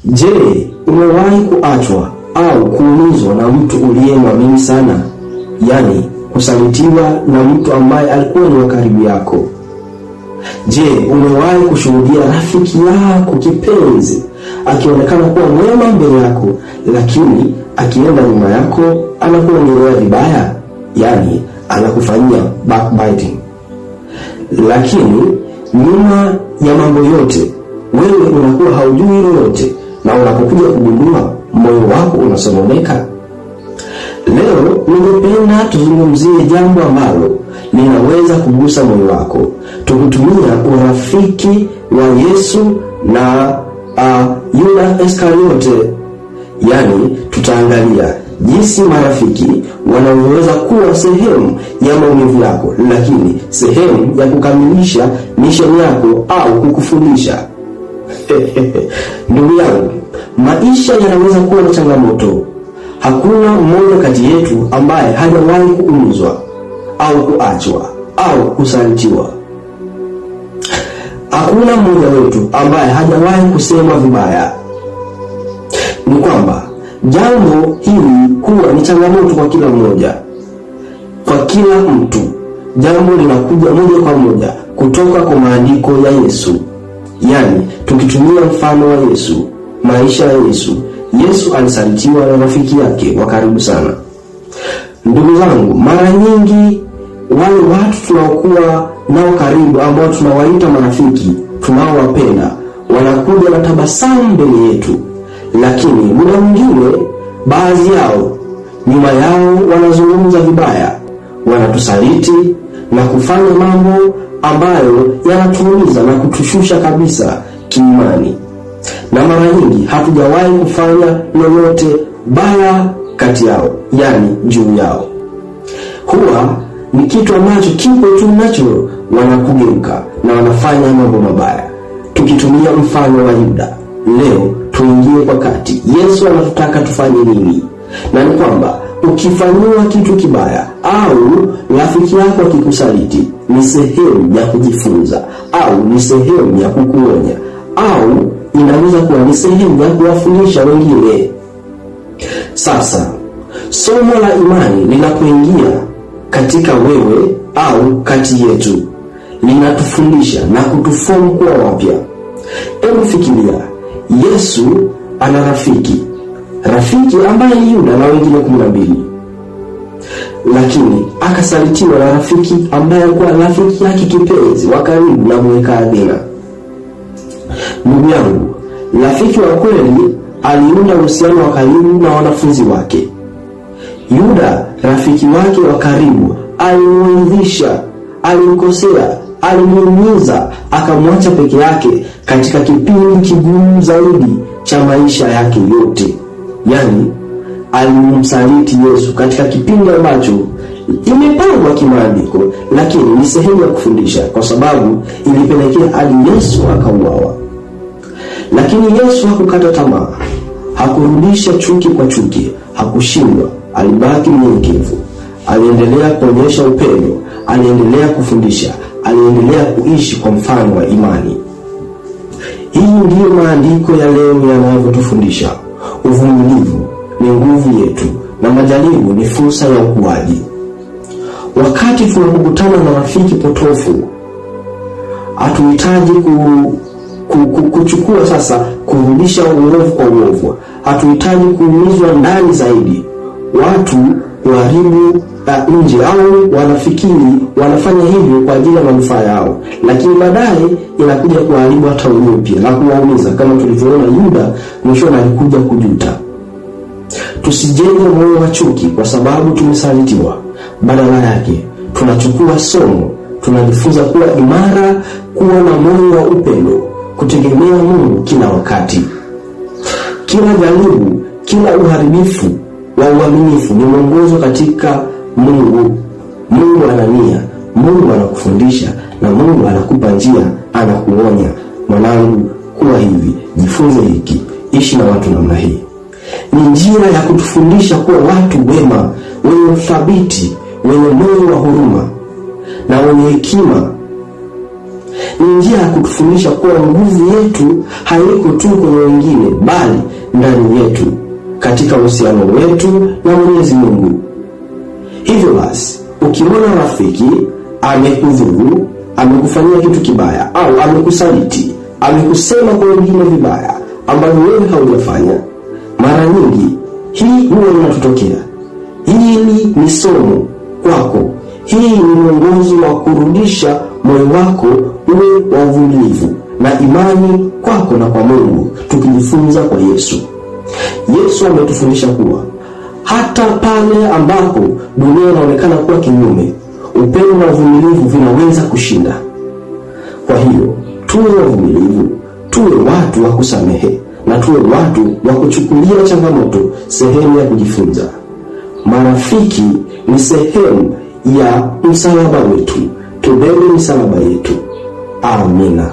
Je, umewahi kuachwa au kuumizwa na mtu uliyemwamini sana? Yaani kusalitiwa na mtu ambaye alikuwa ni wa karibu yako. Je, umewahi kushuhudia rafiki yako kipenzi akionekana kuwa mwema mbele yako, lakini akienda nyuma yako anakuongelea vibaya, yaani anakufanyia backbiting? Lakini nyuma ya mambo yote wewe unakuwa haujui lolote, na unapokuja kugundua moyo wako unasononeka. Leo ningependa tuzungumzie jambo ambalo linaweza kugusa moyo wako, tukitumia urafiki wa Yesu na Yuda Iskariote. Yaani, tutaangalia jinsi marafiki wanavyoweza kuwa sehemu ya maumivu yako, lakini sehemu ya kukamilisha misheni yako au kukufundisha. Ndugu yangu, maisha yanaweza kuwa na changamoto. Hakuna mmoja kati yetu ambaye hajawahi kuumizwa au kuachwa au kusalitiwa. Hakuna mmoja wetu ambaye hajawahi kusema vibaya. Ni kwamba jambo hili huwa ni changamoto kwa kila mmoja, kwa kila mtu. Jambo linakuja moja kwa moja kutoka kwa maandiko ya Yesu, yaani tukitumia mfano wa Yesu, maisha ya Yesu. Yesu alisalitiwa na rafiki yake wa karibu sana. Ndugu zangu, mara nyingi wale watu tunaokuwa nao karibu, ambao tunawaita marafiki, tunaowapenda, wanakuja na tabasamu mbele yetu, lakini muda mwingine baadhi yao nyuma yao wanazungumza vibaya, wanatusaliti na kufanya mambo ambayo yanatuumiza na kutushusha kabisa kiimani, na mara nyingi hatujawahi kufanya lolote baya kati yao, yani juu yao. Huwa ni kitu ambacho kipo tu natural, wanakugeuka na wanafanya mambo mabaya. Tukitumia mfano wa Yuda, leo tuingie kwa kati. Yesu anatutaka tufanye nini? Na ni kwamba ukifanyiwa kitu kibaya au rafiki yako akikusaliti, ni sehemu ya kujifunza au ni sehemu ya kukuonya au inaweza kuwa ni sehemu ya kuwafundisha wengine. Sasa somo la imani linapoingia katika wewe au kati yetu, linatufundisha na kutufomu kuwa wapya. Hebu fikiria, Yesu ana rafiki, rafiki ambaye ni Yuda na wengine 12, lakini akasalitiwa na rafiki ambaye alikuwa rafiki yake kipenzi wa karibu na mweka hazina. Ndugu yangu, rafiki wa kweli aliunda uhusiano wa karibu na wanafunzi wake. Yuda rafiki wake wa karibu alimuudhisha, alimkosea, alimuumiza, akamwacha peke yake katika kipindi kigumu zaidi cha maisha yake yote. Yaani alimsaliti Yesu katika kipindi ambacho imepangwa kimaandiko, lakini ni sehemu ya kufundisha, kwa sababu ilipelekea hadi Yesu akauawa. Lakini Yesu hakukata tamaa, hakurudisha chuki kwa chuki, hakushindwa. Alibaki mnyenyekevu, aliendelea kuonyesha upendo, aliendelea kufundisha, aliendelea kuishi kwa mfano wa imani. Hii ndiyo maandiko ya leo yanavyotufundisha. Uvumilivu ni nguvu yetu na majaribu ni fursa ya ukuaji. Wakati tunapokutana na rafiki potofu, hatuhitaji kuchukua sasa kurudisha uovu kwa uovu. Hatuhitaji kuumizwa ndani zaidi. Watu huharibu nje au wanafikiri wanafanya hivyo kwa ajili ya manufaa yao, lakini baadaye inakuja kuharibu hata wenyewe pia na kuwaumiza, kama tulivyoona Yuda mwishoni alikuja kujuta. Tusijenge moyo wa chuki kwa sababu tumesalitiwa. Badala yake tunachukua somo, tunajifunza kuwa imara, kuwa na moyo wa upendo, kutegemea Mungu kila wakati. Kila jaribu, kila uharibifu wa uaminifu ni mwongozo katika Mungu. Mungu ana nia, Mungu anakufundisha na Mungu anakupa njia, anakuonya, mwanangu, kuwa hivi, jifunze hiki, ishi na watu namna hii. Ni njia ya kutufundisha kuwa watu wema, wenye uthabiti, wenye moyo wa huruma na wenye hekima. Ni njia ya kutufundisha kuwa nguvu yetu haiko tu kwenye wengine, bali ndani yetu, katika uhusiano wetu na Mwenyezi Mungu. Hivyo basi, ukiona rafiki amekudhuru, amekufanyia kitu kibaya, au amekusaliti, amekusema kwa wengine vibaya ambavyo wewe haujafanya, mara nyingi hii huwa inatutokea. Hili ni somo kwako. Hii ni mwongozo wa kurudisha moyo wako uwe wa uvumilivu na imani kwako na kwa Mungu, tukijifunza kwa Yesu. Yesu ametufundisha kuwa hata pale ambapo dunia inaonekana kuwa kinyume, upendo na uvumilivu vinaweza kushinda. Kwa hiyo tuwe wavumilivu, tuwe watu wa kusamehe na tuwe watu wa kuchukulia changamoto sehemu ya kujifunza. Marafiki ni sehemu ya msalaba wetu, tubebe misalaba yetu. Amina.